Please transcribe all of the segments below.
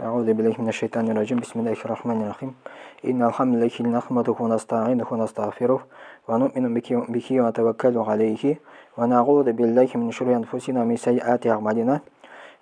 Әгъузу биллаһи минәш шайтанир раҗим. Бисмиллаһир рахманир рахим. Иннал хамдалиллахи нахмадуху ва настаинуху ва настагъфирух ва нуъмину бихи ва натаваккалу алейхи ва нагъузу биллахи мин шурури анфусина ва мин сайyiати аъмалина.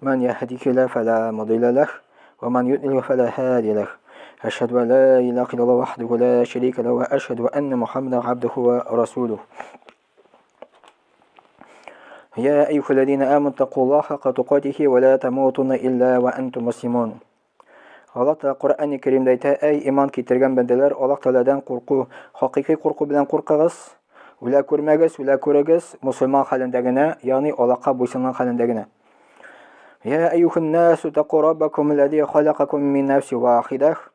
Ман яхдихиллаху фала мудилла лах ва ман юдлил фала хадия лах. Ашһаду ан ла илаха иллаллах вахдаху ла шарика лаху ва ашһаду анна Мухаммадан абдуху ва расулух. يا أيها الذين آمنوا اتقوا الله حق تقاته ولا تموتن إلا وأنتم مسلمون. Аллаһ Тәгалә Коръәни Кәримдә әйтә: "Әй иман китергән бәндәләр, Аллаһ Тәгаләдән курку, хакыйкый курку белән куркыгыз, үлә күрмәгез, үлә күрегез, мусульман хәлендә генә, ягъни Аллаһка буйсынган хәлендә генә. Я әйюһен насу тақу раббакум аллази халакакум мин нафсин вахидах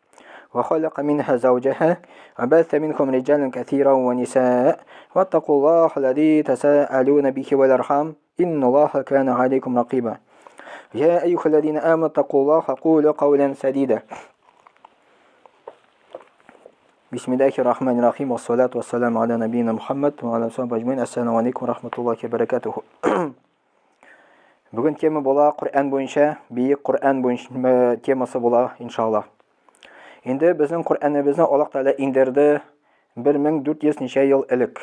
ва халака минха завҗаха ва бәсә минкум риҗалан кәсиран ва нисаа ваттакуллаха аллази тасаалуна бихи вал архам инналлаха кана алейкум ракиба. Я әйюһәлләзина аману тақуллаха кулу каулян садида. Бисмиллахи рахмани рахим, вассалату вассаламу аля набийна Мухаммад ва аля сахби ажмаин. Ассаламу алейкум ва рахматуллахи ва баракатуху. Бүген тема була Коръән буенча, бөек Коръән буенча темасы була, иншаллаһ. Инде безнең Коръәнебезне Аллаһ Тәгалә индерде 1400 ничә ел элек.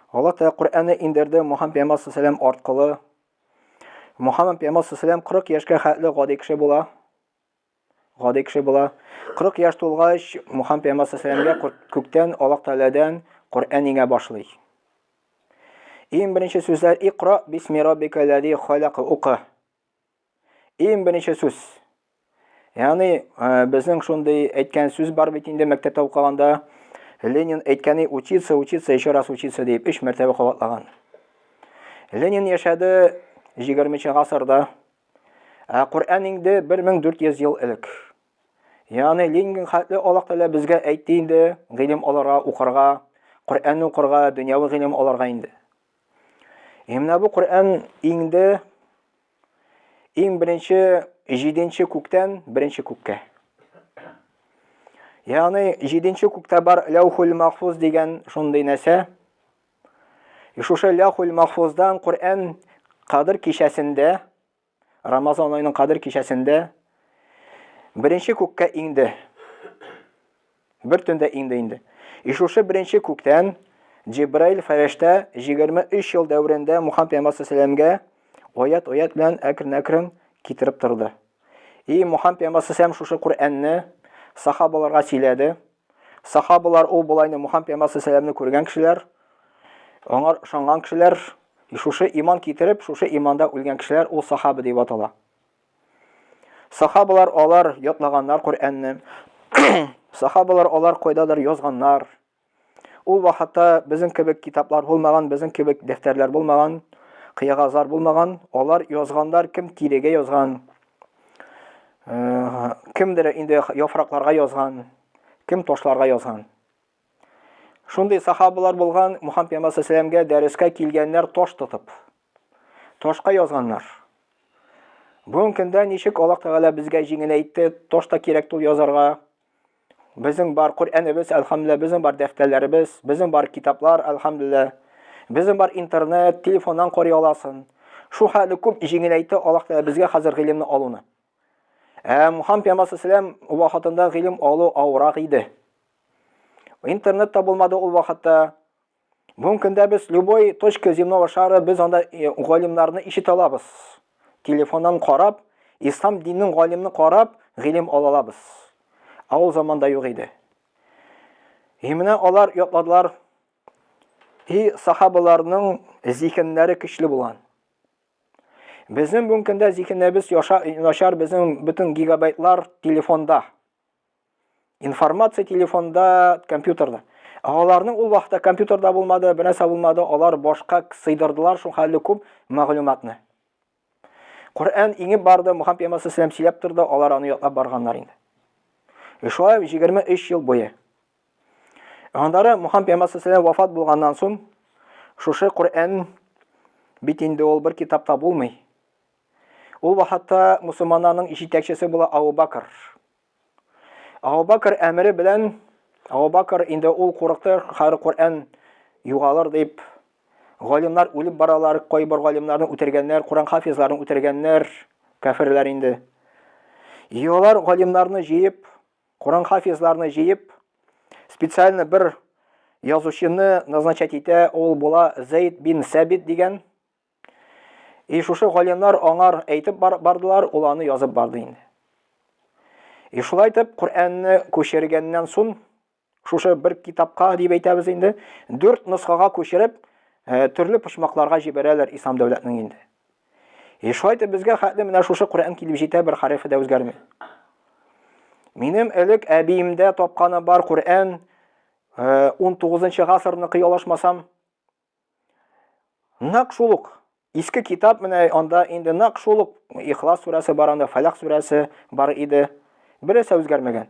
Аллаһ Тәгалә Коръәнне индерде Мухаммад пәйгамбәр саллаллаху аркылы. Мухаммад пәйгамбәр саллаллаху 40 яшькә хәтле гади кеше була. Гади кеше була. 40 яшь тулгач, Мухаммад пәйгамбәр саллаллаху күктән Аллаһ Тәгаләдән Коръән иңә башлый. Иң беренче сүзләр Икра бисми раббика ләзи халак укы. Иң беренче сүз. Ягъни э, безнең шундый әйткән сүз бар бит инде мәктәптә укыганда. Ленин әйткәне учиться, учиться, еще раз учиться дип өч мәртәбә кабатлаган. Ленин яшәде 20 гасырда. Ә Коръән инде 1400 ел элек. Ягъни Ленин хәтле Аллаһ Тәгалә безгә әйтте инде гыйлем алырга, укырга, Коръәнне укырга, дөньяви гыйлем алырга инде. И менә бу Коръән инде иң беренче җиденче күктән беренче күккә. Ягъни җиденче күктә бар Ләүхул Махфуз дигән шундый нәрсә. И шушы Ләүхул Махфуздан Коръән Кадр кичәсендә Рамазан аеның Кадер кичәсендә беренче күккә иңде. Бер төндә иңде инде. И шушы беренче күктән Җибраил фәрештә 23 ел дәверендә Мухаммад пәйгамбәр саллаллаху аят-аят белән әкрен-әкрен китереп торды. И Мухаммад пәйгамбәр саллаллаху шушы Коръәнне сахабаларга сөйләде. Сахабалар ул болайны Мухаммад пәйгамбәр саллаллаху күргән кешеләр, аңар ышанган кешеләр, шушы иман китереп, шушы иманда үлгән кешеләр ул сахаба дип атала. Сахабалар алар ятлаганнар Коръәнне. Сахабалар алар кайдадыр язганнар. Ул вакытта безнең кебек китаплар булмаган, безнең кебек дәфтәрләр булмаган, кыягазлар булмаган. Алар язганнар, кем тирегә язган, Э, кемдер инде яфракларга язган, кем ташларга язган. Шундый сахабалар булган, Мухаммад пәйгамбәр саллаллаху дәрескә килгәннәр таш тотып. Ташка язганнар. Бүгенге көндә ничек Аллаһ Тәгалә безгә җиңеләйтте, таш та кирәк түгел язарга. Безнең бар Коръәнебез, әлхәмдүлилләһ, безнең бар дәфтәрләребез, безнең бар китаплар, әлхәмдүлилләһ. Безнең бар интернет, телефоннан карый аласың. Шу хәтле күп җиңеләйтте Аллаһ Тәгалә безгә хәзер гыйлемне алуны. Ә Мухаммад пәйгамбәр саллаллаху алейһи вакытында гыйлем алу авырак иде. Интернет та булмады ул вакытта. Бүгенге көндә без любой точка земного шара без анда э, галимнарны ишетә алабыз. Телефоннан карап, ислам диненең галимне карап, гыйлем ала алабыз. Ә ул заманда юк иде. И менә алар ятладылар. И сахабаларның зиһеннәре көчле булган. Безнең бүгенге көндә зиһеннәребез начар, безнең бөтен гигабайтлар телефонда. Информация телефонда, компьютерда. Ә аларның ул вакытта компьютерда булмады, бер нәрсә булмады, алар башка сыйдырдылар шул хәлле күп мәгълүматны. Коръән иңеп барды, Мухаммад пәйгамбәр саллаллаху сөйләп торды, алар аны ятлап барганнар инде. И шулай 23 ел буе. Аннары Мухаммад пәйгамбәр саллаллаху вафат булганнан соң, шушы Коръән бит инде ул бер китапта булмый. Ул вакытта мусульманнарның җитәкчесе була Абу Бакр. Абу Бакр әмере белән Абу Бакр инде ул курыкты, хәзер Коръән югалыр дип. Галимнар үлеп баралар, кайбер галимнарны үтергәннәр, Коръән хафизларын үтергәннәр, кафирләр инде. И алар галимнарны җыеп, Коран хафизларны җыеп, специально бер язучыны назначать итә, ул була Зәйд бин Сәбит дигән. И шушы галимнар аңар әйтеп бар, бардылар, ул аны язып барды инде. И шулай итеп Коръәнне күчергәннән соң, шушы бер китапка дип әйтәбез инде, дүрт носхага күчереп, э, төрле почмакларга җибәрәләр ислам дәүләтенең инде. И шулай итеп безгә хәтле менә шушы Коръән килеп җитә, бер хәрефе дә үзгәрми. Минем элек әбиемдә тапканы бар Коръән, 19 э, гасырныкы ялгышмасам, Нәкъ шул ук иске китап менә анда инде нәкъ шул ук Ихлас сүрәсе бар анда, Фәләк сүрәсе бар иде. Бересе үзгәрмәгән.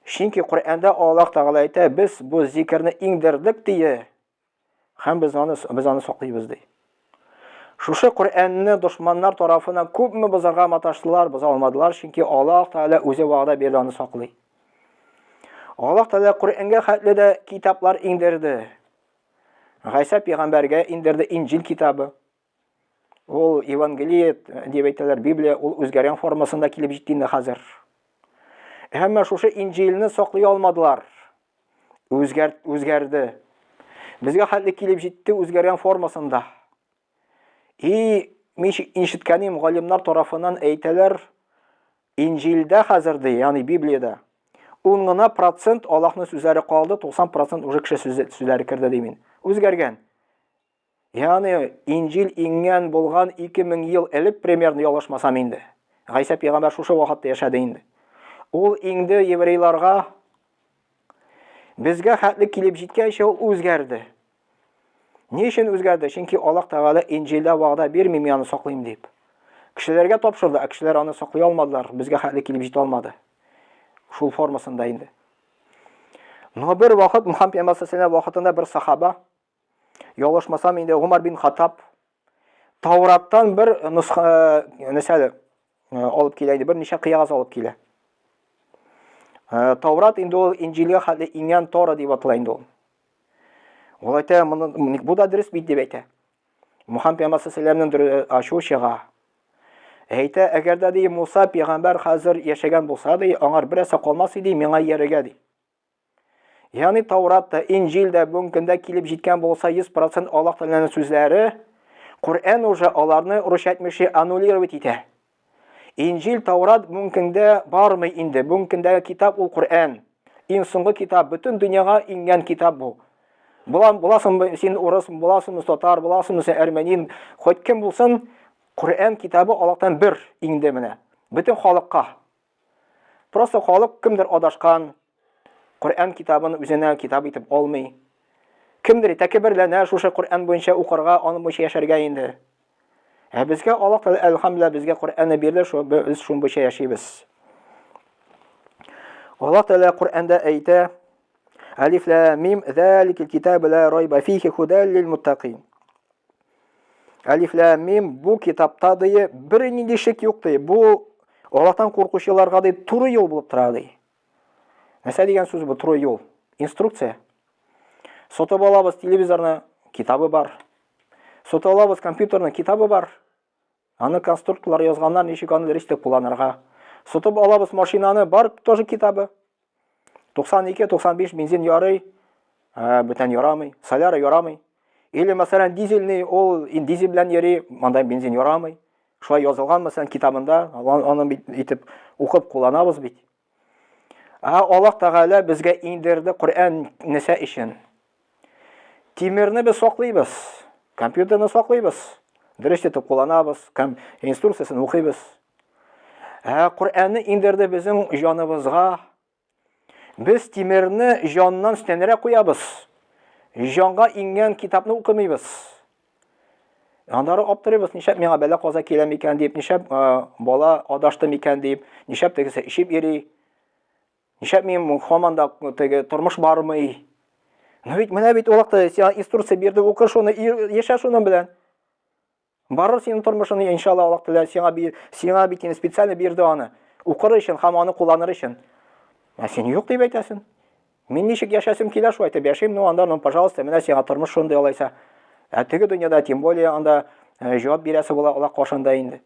Чөнки Коръәндә Аллаһ Тәгалә әйтә, без бу зикерне иңдердек дие, һәм без аны без аны саклыйбыз ди. Шушы Коръәнне дошманнар тарафыннан күпме бозарга маташтылар, боза алмадылар, чөнки Аллаһ Тәгалә үзе вәгъдә бирде аны саклый. Аллаһ Тәгалә Коръәнгә хәтле дә китаплар иңдерде. Гайсә пәйгамбәргә индерде Инҗил китабы. Ул Евангелие дип әйтәләр, Библия ул үзгәргән формасында килеп җитте инде хәзер. Әмма шушы Инҗилне саклый алмадылар. Үзгәр, үзгәрде. Безгә хәтле килеп җитте үзгәргән формасында. И мин ишеткәнем галимнар тарафыннан әйтәләр, Инҗилдә хәзер ди, ягъни Библиядә 10 гына процент Аллаһның сүзләре калды, 90 процент уже кеше сүзләре керде ди мин. Үзгәргән. Ягъни Инҗил иңгән булган 2000 ел элек примерно ялгышмасам инде. Гайсә пәйгамбәр шушы вакытта яшәде инде. Ул иңде еврейларга безгә хәтле килеп җиткәнче ул үзгәрде. Ни өчен үзгәрде? Чөнки Аллаһ Тәгалә Инҗилдә вәгъдә бирми, мин аны саклыйм дип. Кешеләргә тапшырды, ә кешеләр аны саклый алмадылар, безгә хәтле килеп җитә алмады. Шул формасында инде. Но бер вакыт Мухаммад пәйгамбәр саллаллаху вакытында бер сахаба, ялгышмасам инде Гумар бин Хаттаб, Таураттан бер нусха, нәрсә алып килә инде, берничә кыягаз алып килә. Таурат инде ул Инҗилгә хәтле иңгән Тора дип атала инде ул. Ул әйтә, моны бу да дөрес бит дип әйтә. Мухаммад пәйгамбәр саллаллаху ачуы чыга. Әйтә, әгәр дә ди Муса пәйгамбәр хәзер яшәгән булса ди, аңар берәрсе калмас иде, миңа иярергә ди. Ягъни Таурат та, Инҗил дә бүгенге көндә килеп җиткән булса 100% Аллаһ Тәгаләнең сүзләре, Коръән уже аларны русча әйтмешли аннулировать итә. Инҗил, Таурат бүгенге көндә бармый инде. Бүгенге көндәге китап ул Коръән. Иң соңгы китап, бөтен дөньяга иңгән китап бу. Була, буласың син урыс, буласыңмы татар, буласыңмы син әрмәнин, хоть кем булсын, Коръән китабы Аллаһтан бер иңде менә. Бөтен халыкка. Просто халык кемдер адашкан, Коръән китабын үзенә китап итеп алмый. Кемдер тәкәбберләнә шушы Коръән буенча укырга, аның буенча яшәргә инде. Ә безгә Аллаһ Тәгалә әлхәмдүлилләһ безгә Коръәнне бирде, шул без шуның буенча яшибез. Аллаһ Тәгалә Коръәндә әйтә: Алиф лам мим заликал китабу ла райба фихи худал лил муттакин. Әлиф ләм мим бу китапта ди бернинди шик юк ди. Бу Аллаһтан куркучыларга ди туры юл булып тора ди. Нәрсә дигән сүз бу туры юл? Инструкция. Сатып алабыз телевизорны, китабы бар. Сатып алабыз компьютерны, китабы бар. Аны конструкторлар язганнар, ничек аны дөрес итеп кулланырга. Сатып алабыз машинаны, бар тоже китабы. 92-95 бензин ярый, бүтән ярамый, соляра ярамый. Или, мәсәлән, дизельный, ул дизель белән йөри, монда бензин ярамый. Шулай язылган, мәсәлән, китабында, аны бит итеп укып кулланабыз бит. Ә Аллаһ Тәгалә безгә иңдерде Коръән нәрсә өчен? Тимерне без саклыйбыз, компьютерны саклыйбыз, дөрес итеп кулланабыз, инструкциясен укыйбыз. Ә Коръәнне иңдерде безнең җаныбызга. Без тимерне җаннан өстәнрәк куябыз. Җанга иңгән китапны укымыйбыз. Аннары аптырыйбыз, нишләп миңа бәла каза килә микән дип, нишләп бала адашты микән дип, нишләп тегесе эчеп йөри. Нишләп мин һаман да теге тормыш бармый. Ну бит менә бит ул вакытта сиңа инструкция бирде, укы шуны, яшә шуның белән. Барыр синең тормышың, иншалла, Аллаһ Тәгалә сиңа бир, сиңа бит инде специально бирде аны. Укыр өчен һәм аны кулланыр өчен. Ә син юк дип әйтәсең. Мин ничек яшәсем килә, шулай итеп яшим, ну анда, ну, пожалуйста, менә сиңа тормыш шундый алайса. Ә теге дөньяда, тем более, анда э, җавап бирәсе була Аллаһ каршында инде.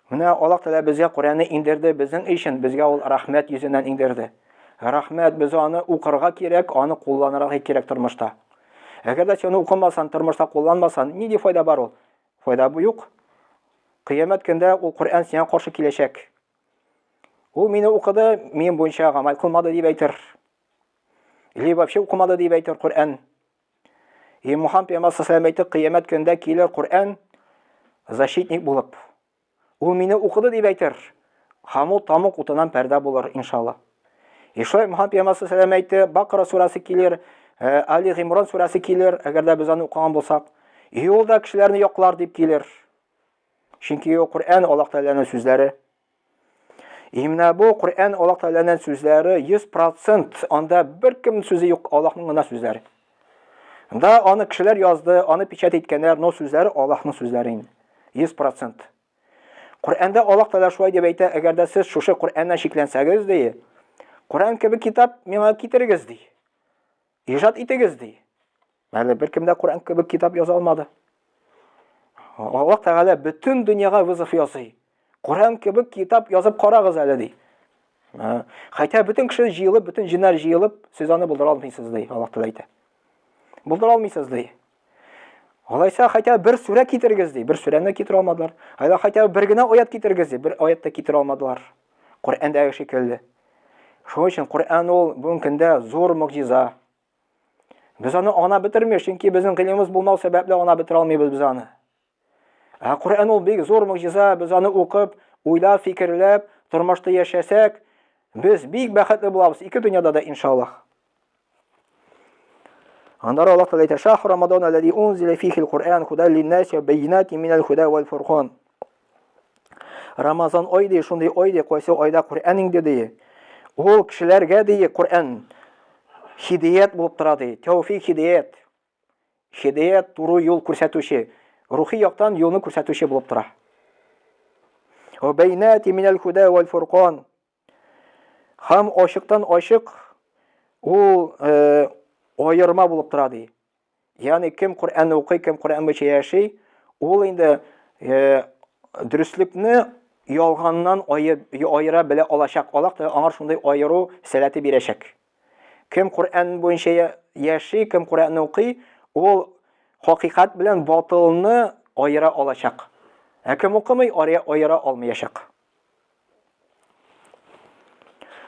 Менә Аллаһ Тәгалә безгә Коръәнне иңдерде, безнең өчен, безгә ул рәхмәт йөзеннән иңдерде. Рәхмәт, без аны укырга кирәк, аны кулланырга кирәк тормышта. Әгәр дә син аны укымасан, тормышта кулланмасан, нинди файда бар ул? Файда бу юк. Кыямәт көндә ул Коръән сиңа каршы киләчәк. Ул мине укыды, минем буенча гамәл кылмады дип әйтер. Или вообще укымады дип әйтер Коръән. И Мухаммад пәйгамбәр саллаллаху әйтте, кыямәт көндә килер Коръән защитник булып. Ул мине укыды дип әйтер. Һәм ул тамук утыннан пәрдә булыр, иншалла. И шулай Мухаммад пәйгамбәр саллаллаху әйтте, Бакара сүрәсе килер, э, Али Гимран сүрәсе килер, әгәр дә без аны укыган булсак. И ул да кешеләрне яклар дип килер. Чөнки ул Коръән Аллаһ Тәгаләнең сүзләре. И менә бу Коръән Аллаһ Тәгаләнең сүзләре 100% анда беркемнең сүзе юк, Аллаһның гына сүзләре. Да аны кешеләр язды, аны печать иткәннәр, но сүзләре Аллаһның сүзләре инде. 100%. Коръәндә Аллаһ Тәгалә шулай дип әйтә, әгәр дә сез шушы Коръәннән шикләнсәгез, ди, Коръән кебек китап миңа китерегез, ди. Иҗат итегез, ди. Әле беркем дә Коръән кебек китап яза алмады. Аллаһ Тәгалә бөтен дөньяга вызов ясый. Коръән кебек китап язып карагыз әле ди. Хәтта бөтен кеше җыелып, бөтен җиннәр җыелып, сез аны булдыра алмыйсыз ди, Аллаһ Тәгалә әйтә. Булдыра алмыйсыз ди. Алайса хәтта бер сүрә китерегез ди, бер сүрәне китерә алмадылар. Алайса хәтта бер генә аят китерегез ди, бер аят та китерә алмадылар. Коръәндәге шикелле. Шуның өчен Коръән ул бүгенге көндә зур могҗиза. Без аны аңлап бетермибез, чөнки безнең гыйлемебез булмау сәбәпле аңлап бетерә алмыйбыз без аны. Ә Коръән ул бик зур могҗиза, без аны укып, уйлап, фикерләп, тормышта яшәсәк, без бик бәхетле булабыз ике дөньяда да иншаллаһ. Аннары Аллаһ Тәгалә әйтә: "Шахр Рамадан аллази унзила фихил Куръан худан линнаси ва байинатин минал худа вал фуркан." Рамазан ай ди, шундый ай ди, кайсы айда Коръән иңде ди. Ул кешеләргә ди Коръән хидият булып тора ди. Тәүфик хидият. Хидият туры юл күрсәтүче, рухи яктан юлны күрсәтүче булып тора. Ва байнати минал худа вал фуркан. Һәм ачыктан ачык ул э, аерма булып тора ди. Ягъни кем Коръәнне укый, кем Коръән буенча яши, ул инде э, дөреслекне ялганнан аера белә алачак. Аллаһ Тәгалә аңар шундый аеру сәләте бирәчәк. Кем Коръән буенча яши, кем Коръәнне укый, ул хакыйкать белән батылны аера алачак. Ә кем укымый, аера алмаячак.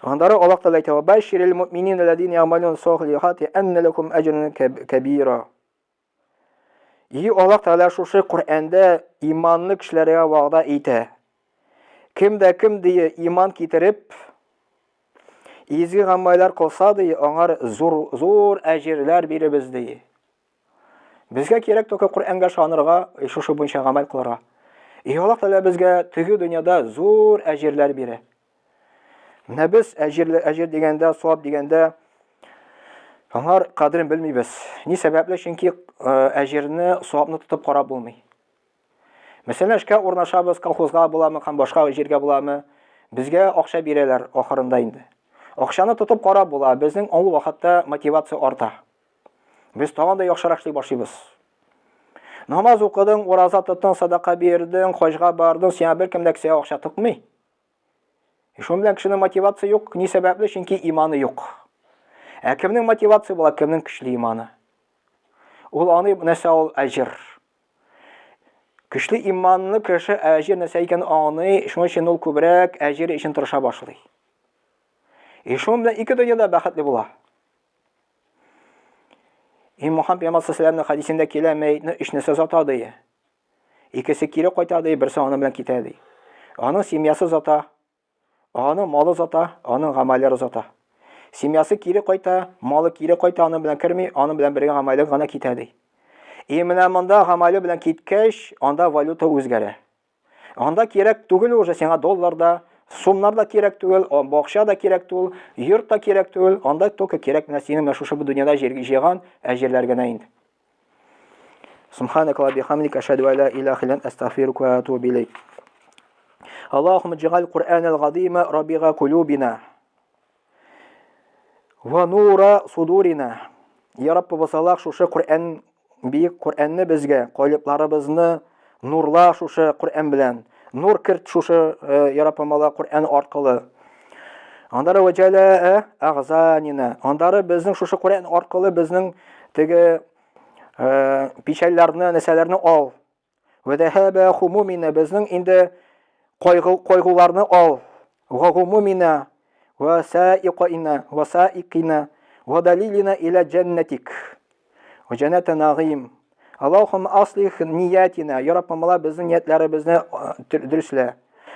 Аннары Аллаһ Тәгалә әйтә: "Баширил муъминин аллазина я'малун салихати анна лахум аҗран кабира." И Аллаһ Тәгалә шушы Коръәндә иманлы кешеләргә вәгъдә итә. Кем дә кем ди иман китереп, изге гамәлләр кылса ди, аңар зур зур әҗерләр биребез ди. Безгә кирәк только Коръәнгә ышанырга, шушы буенча гамәл кылырга. И Аллаһ Тәгалә безгә теге дөньяда зур әҗерләр бирә. Менә без әҗерле әҗер дигәндә, савап дигәндә аңар кадерен белмибез. Ни сәбәпле? Чөнки әҗерне, савапны тотып карап булмый. Мәсәлән, эшкә урнашабыз, колхозга буламы һәм башка җиргә буламы, безгә акча бирәләр ахырында инде. Акчаны тотып карап була, безнең ул вакытта мотивация арта. Без тагын да яхшырак эшли башлыйбыз. Намаз укыдың, ураза тоттың, садака бирдең, хаҗга бардың, сиңа беркем дә кесәгә акча тыкмый. Шуның белән кешенең мотивация юк. Ни сәбәпле? Чөнки иманы юк. Ә кемнең мотивация була, кемнең көчле иманы? Ул аны нәрсә ул әҗер. Көчле иманлы кеше әҗер нәрсә икәнен аңлый, шуның өчен ул күбрәк әҗер өчен тырыша башлый. И шуның белән ике дөньяда бәхетле була. И Мухаммад пәйгамбәр саллаллаху хәдисендә килә, мәетне өч нәрсә зата ди. Икесе кире кайта ди, берсе аның белән китә ди. Аның семьясы зата, аның малы зата, аның гамәлләре зата. Семьясы кире кайта, малы кире кайта, аның белән керми, аның белән бергә гамәле гына китә ди. И менә монда гамәле белән киткәч, анда валюта үзгәрә. Анда кирәк түгел уже сиңа доллар да, сумнар да кирәк түгел, бакча да кирәк түгел, йорт та кирәк түгел. Анда только кирәк менә синең менә шушы бу дөньяда җир җыйган әҗерләр генә инде. Субханaka ва бихамдика ашһаду ан ла илаха илля анта астагфирука ва атубу илейк. Аллаһумма джаль Кур'ан аль-газима рабига кулубина. Ва нура судурина. Я Раббыбыз Аллаһ, шушы Коръән, бөек Коръәнне безгә, калибларыбызны нурла шушы Коръән белән. нур керт шушы, э, я Раббым Алла, Коръән аркылы. Андары вәҗәлә әгъзанина. Андары безнең шушы Коръән аркылы безнең теге э, печальләрне, нәрсәләрне ал. Вәдәһәбә хумумина безнең инде кайгы кайгыларны ал. Вагумумина ва саикаина ва саикина ва далилина иля җәннәтик. Ва җәннәтә нагыйм. Аллахум аслих ниятина. Я Раббым Алла, безнең ниятләребезне дөреслә.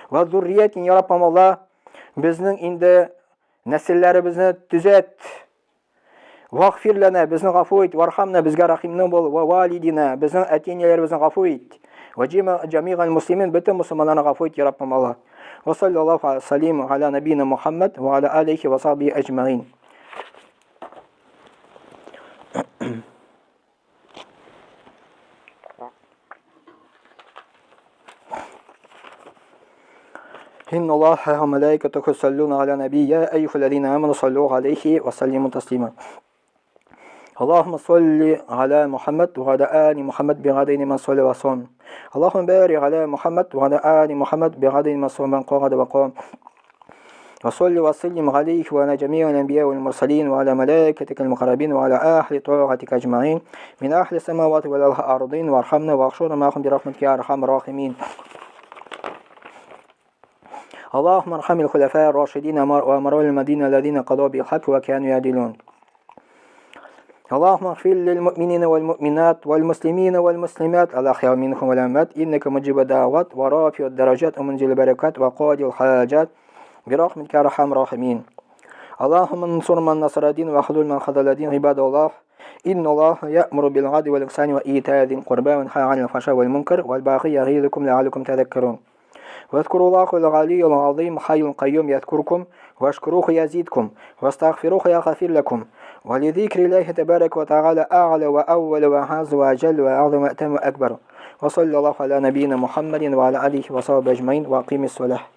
Ва зурриятин, Я Раббым Алла, безнең инде нәселләребезне төзәт. Вагфир ләнә, безне гафу ит, вархамна, безгә рәхимле бул, ва валидина, безнең әти-әниләребезне гафу ит. Ва җамигал муслимин, бөтен мусульманнарны гафу ит, я Раббым Аллаһ. Ва саллаллаху салим аля набина Мухаммад ва аля алихи ва сахби әҗмәгин. إن الله وملائكته يصلون على النبي يا أيها الذين آمنوا صلوا عليه وسلموا تسليما اللهم صل على محمد وعلى آل محمد بعدين من صلى وسلم اللهم بارك على محمد وعلى آل محمد بعدين من صلى من قعد وقام وصل وسلم عليه وعلى جميع الأنبياء والمرسلين وعلى ملائكتك المقربين وعلى أهل طاعتك أجمعين من أهل السماوات والأرضين وارحمنا واغفرنا معهم برحمتك يا أرحم الراحمين. اللهم ارحم الخلفاء الراشدين وأمراء المدينة الذين قضوا بالحق وكانوا يعدلون. اللهم اغفر للمؤمنين والمؤمنات والمسلمين والمسلمات الأحياء منهم والأموات إنك مجيب الدعوات ورافع الدرجات ومنزل البركات وقاضي الحاجات برحمتك أرحم الراحمين. اللهم انصر من نصر الدين وخذل من خذل الدين. عباد الله، إن الله يأمر بالعدل والإحسان وإيتاء ذي القربى وينهى عن الفحشاء والمنكر والبغي يعظكم لعلكم تذكرون. واذكروا الله العلي العظيم حي القيوم يذكركم، واشكروه يزيدكم، واستغفروه يغفر لكم. ولذكر الله تبارك وتعالى أعلى وأول وأعز وأجل وأعظم وأتم وأكبر. وصلى الله على نبينا محمد وعلى آله وصحبه أجمعين وأقيم الصلاة.